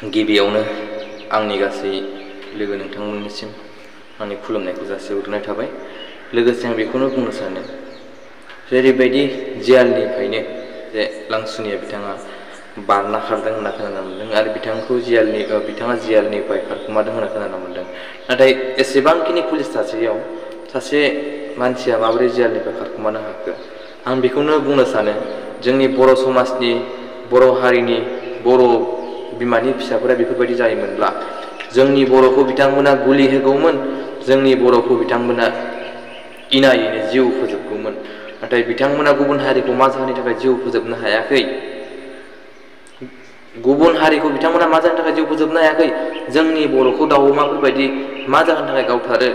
गिबियावनो आंनि गासै लोगो नोंथांमोननिसिम आंनि खुलुमनायखौ जासिहरनाय थाबाय। लोगोसे आं बेखौनो बुंनो सानो जेरैबायदि जेलनिफ्रायनो जे लांसुनिया बिथाङा बारना खारदों होनना खोनानो मोन्दों आरो बिथाङा जेलनिफ्राय खारखुमादों होनना खोनानो मोन्दों। नाथाय एसेबांखिनि पुलिस थासेयाव सासे मानसिया माबोरै जेलनिफ्राय खारखुमानो हाखो, आं बेखौनो बुंनो सानो जोंनि बर' समाजनि, बर' हारिनि, बर' बिमानि फिसाफोरा बेफोरबायदि जायोमोनब्ला जोंनि बर'खौ बिथांमोना गुलि होगौमोन, जोंनि बर'खौ बिथांमोना इनायैनो जिउ फोजोबगौमोन। नाथाय बिथांमोना गुबुन हारिखौ मा जाहोननि थाखाय जिउ फोजोबनो हायाखै, गुबुन हारिखौ बिथांमोना मा जाहोननि थाखाय जिउ फोजोबनो हायाखै, जोंनि बर'खौ दाउ अमाफोरबायदि मा जाहोननि थाखाय गावथारो,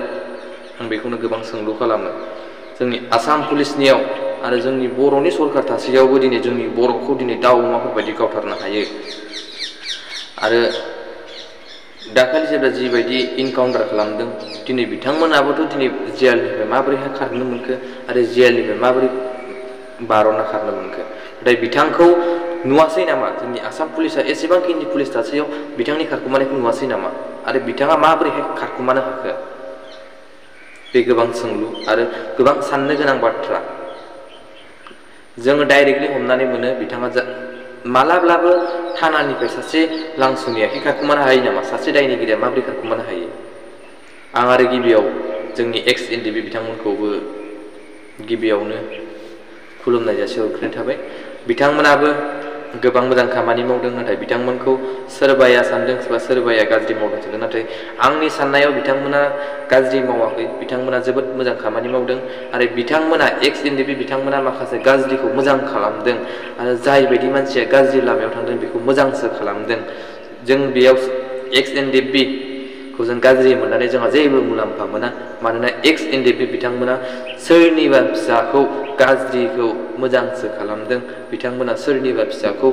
आं बेखौनो गोबां सोंलु खालामो। जोंनि आसाम पुलिसनियाव आरो जोंनि बर'नि सरखार थासेयावबो दिनै जोंनि बर'खौ दिनै दाउ अमाफोरबायदि गावथारनो हायो। आरो दाखालि जेब्ला जिबायदि इनकाउन्टार खालामदों, दिनै बिथांमोनाबोथ' दिनै जेलनिफ्राय माबोरैहाय खारनो मोनखो आरो जेलनिफ्राय माबोरै बारनना खारनो मोनखो। नाथाय बिथांखौ नुवासै नामा जोंनि आसाम पुलिसा, एसेबांखिनि पुलिस थासेयाव बिथांनि खारखुमानायखौ नुवासै नामा आरो बिथाङा माबोरैहाय खारखुमानो हाखो, बे गोबां सोंलु आरो गोबां साननो गोनां बाथ्रा। जोङो डाइरेक्टलि हमनानै मोनो बिथाङा मालाब्लाबो थानानिफ्राय सासे लांसुनिया खारखुमानो हायो नामा, सासे दायनिगिरिया माबोरै खारखुमानो हायो। आं आरो गिबियाव जोंनि एक्स एनडिबि बिथांमोनखौबो गिबियावनो खुलुमनाय जासिहरग्रोनाय थाबाय। बिथांमोनाबो गोबां मोजां खामानि मावदों, नाथाय बिथांमोनखौ सोरबाया सानदों बा सोरबाया गाज्रि मावदों सानदों। नाथाय आंनि साननायाव बिथांमोना गाज्रि मावाखै, बिथांमोना जोबोद मोजां खामानि मावदों आरो बिथांमोना एक्स एनडिबि बिथांमोना माखासे गाज्रिखौ मोजां खालामदों आरो जाय बायदि मानसिया गाज्रि लामायाव थांदों बेखौ मोजांसो खालामदों। जों बेयाव एक्स एनडिबि खौ जों गाज्रि मोननानै जोंहा जेबो मुलाम्फा मोना। मानोना एक्स एनडिबि बिथांमोना सोरनिबा फिसाखौ गाज्रिखौ मोजांसो खालामदों, बिथांमोना सोरनिबा फिसाखौ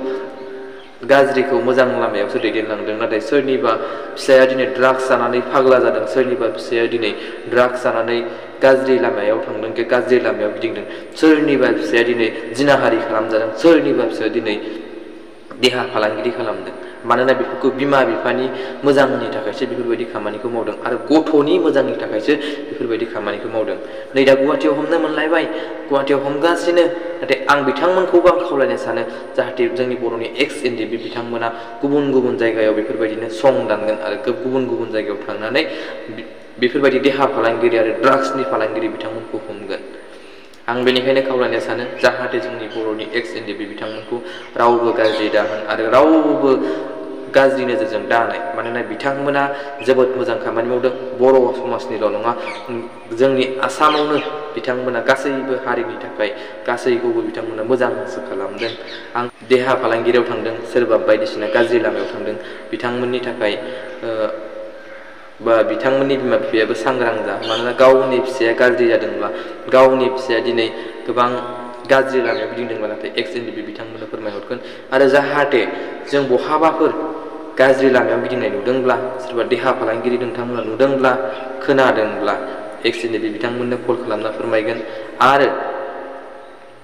गाज्रिखौ मोजां लामायावसो दैदेनलांदों। नाथाय सोरनिबा फिसाया दिनै ड्राग्स जानानै फाग्ला जादों, सोरनिबा फिसाया दिनै ड्राग्स जानानै गाज्रि लामायाव थांदों, गाज्रि लामायाव गिदिंदों, सोरनिबा फिसाया दिनै जिनाहारि खालामजादों, सोरनिबा फिसाया दिनै देहा फालांगिरि खालामदों। मानोना बेफोरखौ बिमा बिफानि मोजांनि थाखायसो बेफोरबायदि खामानिखौ मावदों आरो गथ'नि मोजांनि थाखायसो बेफोरबायदि खामानिखौ मावदों। नै दा गुवाहाटियाव हमनो मोनलायबाय, गुवाहाटियाव हमगासिनो। नाथाय आं बिथांमोनखौबो आं खावलायनो सानो जाहाथे जोंनि बर'नि एक्स एनडिबि बिथांमोना गुबुन गुबुन जायगायाव बेफोरबायदिनो सं दानगोन आरो गुबुन गुबुन जायगायाव थांनानै बेफोरबायदि देहा फालांगिरि आरो ड्राग्सनि फालांगिरि बिथांमोनखौ हमगोन। आं बेनिखायनो खावलायनो सानो जाहाथे जोंनि बर'नि एक्स एनडिबि बिथांमोनखौ रावबो गाज्रि दाहोन आरो रावबो गाज्रि नोजोरजों दा नाय। मानोना बिथांमोना जोबोद मोजां खामानि मावदों, बर' समाजनिल' नङा, जोंनि आसामावनो बिथांमोना गासैबो हारिनि थाखाय गासैखौबो बिथांमोना मोजांसो खालामदों। आं देहा फालांगिरियाव थांदों, सोरबा बायदिसिना गाज्रि लामायाव थांदों, बिथांमोननि थाखाय बा बिथांमोननि बिमा बिफायाबो सांग्रां जा। मानोना गावनि फिसाया गाज्रि जादोंब्ला, गावनि फिसाया दिनै गोबां गाज्रि लामायाव गिदिंदोंब्ला, नाथाय एक्स एनडिबि बिथांमोननो फोरमायहरगोन। आरो जाहाथे जों बहाबाफोर गाज्रि लामायाव गिदिंनाय नुदोंब्ला, सोरबा देहा फालांगिरि नोंथांमोना नुदोंब्ला, खोनादोंब्ला एक्स एनडिबि बिथांमोननो कल खालामना फोरमायगोन। आरो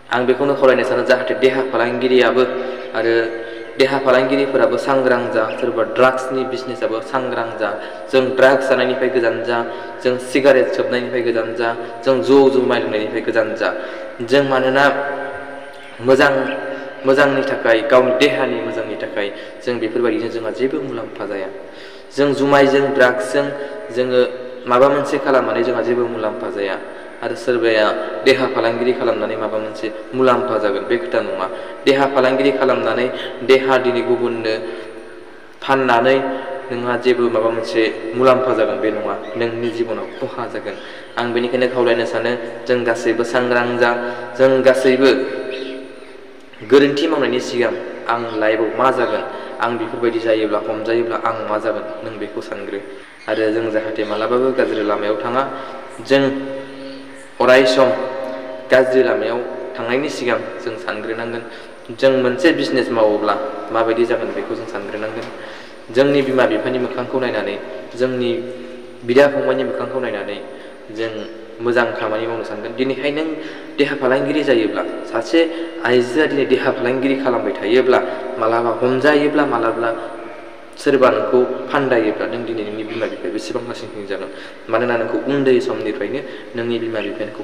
आं बेखौनो खावलायनो सानो जाहाथे देहा फालांगिरियाबो आरो देहा फालांगिरिफोराबो सांग्रां जा, सोरबा ड्राग्सनि बिजनेसाबो सांग्रां जा। जों ड्राग्स जानायनिफ्राय गोजान जा, जों सिगारेट सोबनायनिफ्राय गोजान जा, जों जौ जुमाय लोंनायनिफ्राय गोजान जा। जों मानोना मोजांनि थाखाय, गावनि देहानि मोजांनि थाखाय जों बेफोरबायदिजों जोंहा जेबो मुलाम्फा जाया। जों जुमायजों ड्राग्सजों जोङो माबा मोनसे खालामनानै जोंहा जेबो मुलाम्फा जाया। आरो सोरबाया देहा फालांगिरि खालामनानै माबा मोनसे मुलाम्फा जागोन, बे खोथा नङा। देहा फालांगिरि खालामनानै देहा दिनै गुबुननो फाननानै नोंहा जेबो माबा मोनसे मुलाम्फा जागोन, बे नङा, नोंनि जिबनाव खहा जागोन। आं बेनिखायनो खावलायनो सानो जों गासैबो सांग्रां जा। जों गासैबो गोरोन्थि मावनायनि सिगां आं लाइफआव मा जागोन, आं बेफोरबायदि जायोब्ला, हमजायोब्ला आं मा जागोन, नों बेखौ सानग्रो। आरो जों जाहाथे मालाबाबो गाज्रि लामायाव थाङा। जों अराय सम गाज्रि लामायाव थांनायनि सिगां जों सानग्रोनांगोन। जों मोनसे बिजनेस मावोब्ला माबायदि जागोन बेखौ जों सानग्रोनांगोन। जोंनि बिमा बिफानि मोखांखौ नायनानै, जोंनि बिदा फंबायनि मोखांखौ नायनानै जों मोजां खामानि मावनो सानगोन। दिनैहाय नों देहा फालांगिरि जायोब्ला, सासे आइजोआ दिनै देहा फालांगिरि खालामबाय थायोब्ला, मालाबा हमजायोब्ला, मालाबा सोरबा नोंखौ फान्दायोब्ला नों दिनै नोंनि बिमा बिफाया बेसेबां लासिं सिं जागोन मानोना नोंखौ उन्दै समनिफ्रायनो नोंनि बिमा बिफाया नोंखौ